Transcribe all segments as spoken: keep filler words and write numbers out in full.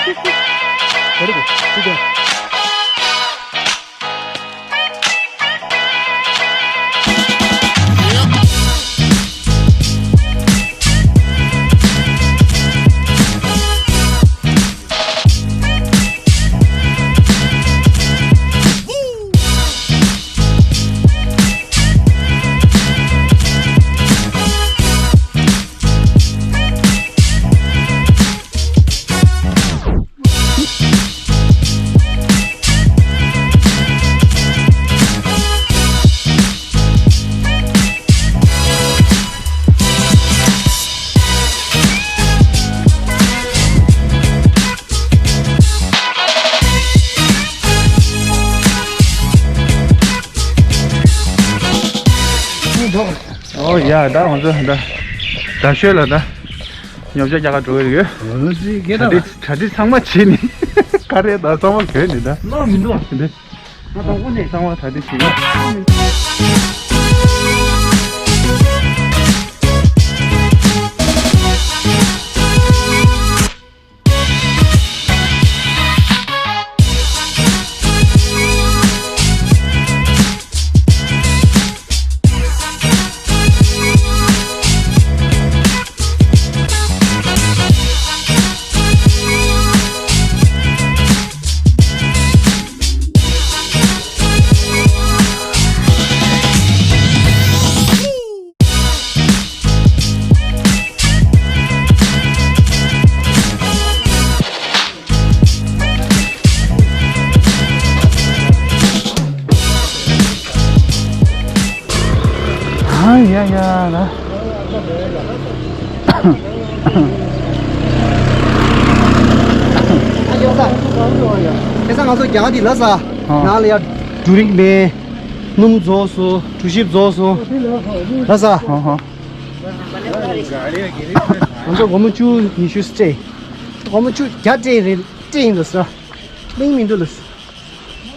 Very good. Good job. ཨོ་ཡ། ད་ང་ཚོ་ད་ད་ཤོད་ལ་ད་ཉོ་ཆ་རྒྱག་ག་འགྲོ་གི་ཡོད། ཨོ་ཙི་སྐད་གྲ་གྲགས་སྒྲིག་གྲ་སྒྲིག་ཚང་མ་བྱས་ནས་ཀ་རེ་ད་ཚང་མ་གྱོན་ནས་ད། ལོག་མི་འདུག་བ། འདི་ང་དང་པོ་ནས་ཚང་མ་གྲ་སྒྲིག་བྱས་ཡོད། ཨ་ཡ་ཡ་ལ། ཁ་སང་ང་ཚོ་རྒྱ་གར་འདི་ལ་ས་ནང་ལ་ཡ་འབྲུ་རིགས་མེད། སྣུམ་རྫོགས་སོང་། གྲོ་ཞིབ་རྫོགས་སོང་། ལ་ས། ཧོ་ཧོ། ང་ཚོ་སྒོར་མོ་བཅུ་ཉི་ཤུ་སྤྲད། སྒོར་མོ་བཅུ་བརྒྱ་སྤྲད་རེད། སྤྲད་ཡིན་ལ་ས། གླེང་མི་འདུག་ལ་ས།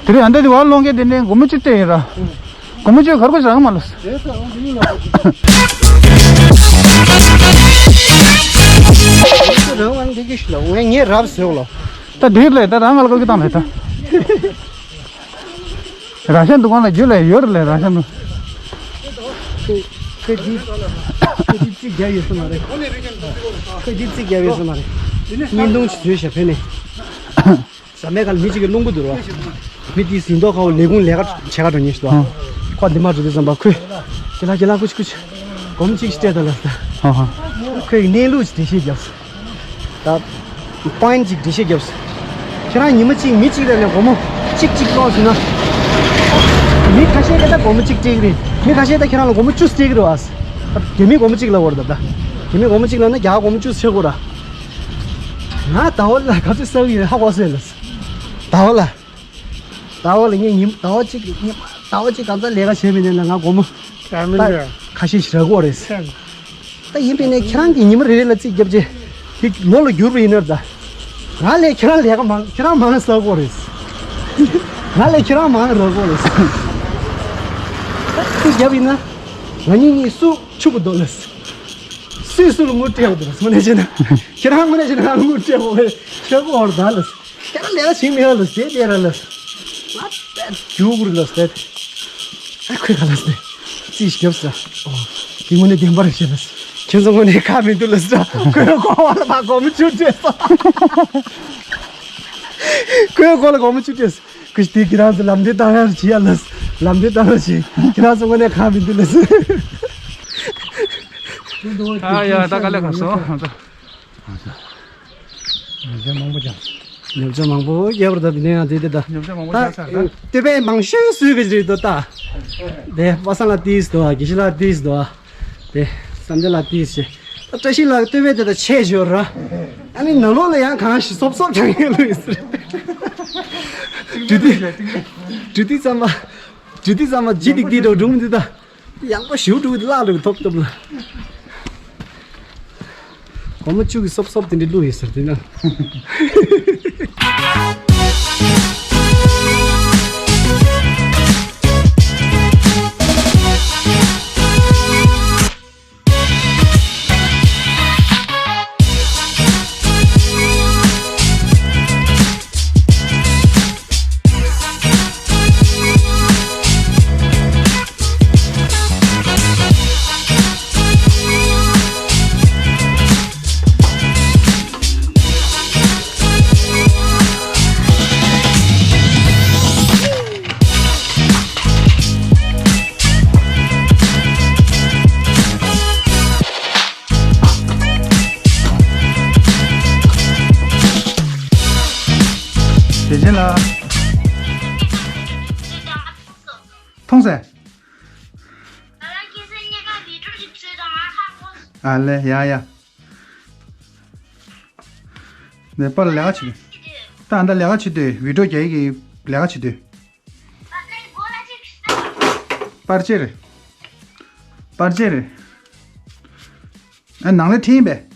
དེ་རིང་ཨ་འདྲ་དེ་བར་སློང་མཁན་དེ་ནས་སྒོར་མོ་གཅིག་སྤྲད་ཡིན་ར། སྒོར་མོ་གཅིག་ག་རེ་གོ་བྱ་གི་མ་ལོས། རང་དབང་འདི་གི་ཤི་ལ་ངས་ངས་རབ་ཟེར་ལོ། ད་དེ་ལས་ད་རང་ང་ལ་བཀག་གི་བཏང་ལས་ད། རང་ཤ་འདུ་ཁང་ལ་རྒྱུ་ལས་ཡོད་རེད་ལས་རང་ཤ་འདུ། ཁོས་ཁོས་འདི་ཁོས་འདི་རྩིས་རྒྱབ་ཡོད་ས་མ་རེད། ཁོས་འདི་རྩིས་རྒྱབ་ཡོད་ས་མ་རེད། བརྙན་ཐུང་ཞིག་བཟོས་ཤག་བོད་ནས། ཟ་མའི་ཁ་ལ་མི་གཅིག་གིས་སློང་གི་འདུག་རོ། མི་དེའི་ཟིན་ཐོ་ཁ་བོ་ལས་ཁུངས་ལས་ཀ་བྱེད་ག་འགྲོ་མཁན་ཞིག་འདུག་ཨ། ཁོ་འདི་མར་འགྲོ་དུས་ཙམ་པ་ཁོས་ཁྱེད་ལ་ཁྱེད་ལ་ཀུ་ཅི་ཀུ་ཅི་སྒོར་མོ་གཅིག་སྤྲད་དང་ལབ་ད། ཧ་ཧ། ཁོས་གནས་ལུགས་ཀྱི་འགྲེལ་བཤད་བརྒྱབ་སོང་། ད་པོ་ཡིན་ཊི་གཅིག་འགྲེལ་བཤད་བརྒྱབ་སོང་། ཁྱེད་རང་ཉི་མ་གཅིག་མི་གཅིག་རེ་ནས་སྒོར་མོ་གཅིག་གཅིག་སློང་ཟིན་ན། མི་ཁ་ཤས་ཀྱིས་ད་སྒོར་མོ་གཅིག་སྤྲད་ཀྱི་རེད། མི་ཁ་ཤས་ད་ཁྱེད་རང་ལ་སྒོར་མོ་བཅུ་སྤྲད་ཀྱི་རེད་བ། རྒྱ་མིས་སྒོར་མོ་གཅིག་ལབ་དགོས་རེད་ད། རྒྱ་མིས་སྒོར་མོ་གཅིག་ལབ་ན་རྒྱ་གར་སྒོར་མོ་བཅུ་ཆགས་དགོས་ར། ང་ཟླ་བ་ལ་ག་ཚོད་བསགས་ཡོད་ཧ་གོ་སོང་ལ། ཟླ་བ་ལ། ཟླ་བ་ལ་ངས་ཉིན་ཟླ་བ་གཅིག་གི་ཉི་མ་ཟླ་བ་གཅིག་གང་ཙམ་ལས་ཀ་བྱས་པ་ཡིན་ན་ང་སྒོར་མོ་ད་ཁ་ཤས་ཤིག་རག་གི་རེད། ད་ཡིན་པས་ན་ཁྱེད་རང་གིས་ཉི་མ་རེ་རེ་ལ་རྩིས་བརྒྱབ་རྗེས་དེ་ལོ་ལ་བསྒྱུར་བ་ཡིན་ན་ད། ང་ལས་ཁྱེད་རང་ལས་ཀ་མང་ཁྱེད་རང་མང་བསགས་གི་རེད། ང་ལས་ཁྱེད་རང་མང་རག་གི་རེད། རྩིས་བརྒྱབ་ཡིན་ན་ང་གཉིས་གཉིས་སུ་ཕྱུག་པོ་འདུག་ལ། སུས་སུ་ལ་དངུལ་སྤྲད་དགོས་འདུག་ལ། དངོས་གནས་བྱས་ན་ཁྱེད་རང་དངོས་གནས་བྱས་ན་ང་ལ་དངུལ་སྤྲད་དགོས་རེད། ཁྱེད་ཀོ་བར་ད་ལ། ཁྱེད་རང་ལས་ཀ་བྱེད་མི་ཡོད་ལ་ཟེར་བསྡད་ར་ལ། ང་དཔེ་རྒྱུག་རུ་ལ་ཟེར། ཨ་ཁོས་ག་ལ་ཟེར། རྩིས་ཞིག་བརྒྱབ་ཟེར། ཨོ། དེ་དངོས་གནས་བདེན་པ་རེད་ཤེས་ལ། ཁྱེད་ཚོ་དངོས་གནས་ཁག་མི་འདུག་ལ་ཟེར། ཁོས་ཁོ་བ་ལ་ཕར་སྒོར་མོ་བཅུ་སྤྲད་སོང་། ཁོས་ཁོ་ལ་སྒོར་མོ་བཅུ་སྤྲད་སོང་། ཁོས་དེ་ཁྱེད་རང་ཚོ་ལམ་འདི་བཏང་ཡག་བྱེད་ཡ་ལ། ལམ་འདི་བཏང་ཡག་བྱེད། ཁྱེད་རང་ཚོ་དངོས་གནས་ཁག་མི་འདུག་ལ་ཟེར། ཨ་ཡ་ད་དཀའ་ལས་ཁག་སོང་། ཉོ་ཆ་མང་པོ་རྒྱབ། ཉོ་ཆ་མང་པོ་རྒྱབ་རེད་ད། དེ་ནས་ཡང་དེ་དེ་ད། ཉོ་ཆ་མང་པོ་རྒྱབ་ཚར་ད། ད་སྟོད་པའི་མང་ཤོས་སུས་གི་རེད་དོ་ད། དེ་པ་སངས་ལ་ཏིས་དོ། དགེ་བཤེས་ལ་ཏིས་དོ། དེ་བསམ་གཏན་ལ་ཏིས་ཞེས། ད་བཀྲ་ཤིས་ལ་སྟོད་པའི་དེ་ད་ཆད་ཞོར་ར། ཨ་ནི་ནང་ལོགས་ལ་ཡང་གང་ཞིག་སོབ་སོབ་དྲང་ཡོད་ལུས་ཟེར། དྲི་ཏི། དྲི་ཏི་ཙམ་པ། དྲི་ཏི་ཙམ་པ་ཇི་ཏིག་ཏི་འགྲོ་འགྲོ་མི་འདུག་ད། ཡག་པོ་ཞེ་པོ་འགྲོ་གི་འདུག་ལག་འགྲོ་གི་ཐོབ་ཐོབ་ལ། སྒོར་མོ་བཅུ་གི་སོབ་སོབ་དེ་འདྲ་བླུགས་ཡོད་ཟེར་དེ་ན། ལ། མཐོང་ས། ཨ་ལས་ཡ་ཡ། ནས་པར་ལས་ཀ་བྱེད། ད་ཨ་འདྲ་ལས་ཀ་བྱེད་དུས་བི་ཌིའོ་རྒྱག་གི་ལས་ཀ་བྱེད་དུས། པར་ཆས་རེད། པར་ཆས་རེད། ཨ་ནང་ལས་ཁྲིད་ཡིན་པས།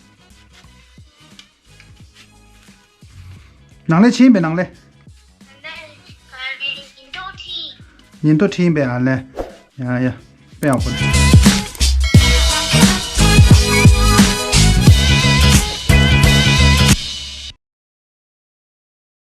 ནང་ལས་ཕྱིན་པའི་ནང་ལས། ཉིན་ཐོ་ཁྲིད་པའི་ཨ་ལས། ཡ་ཡ། དཔེ་ཡག་པོ་རེད།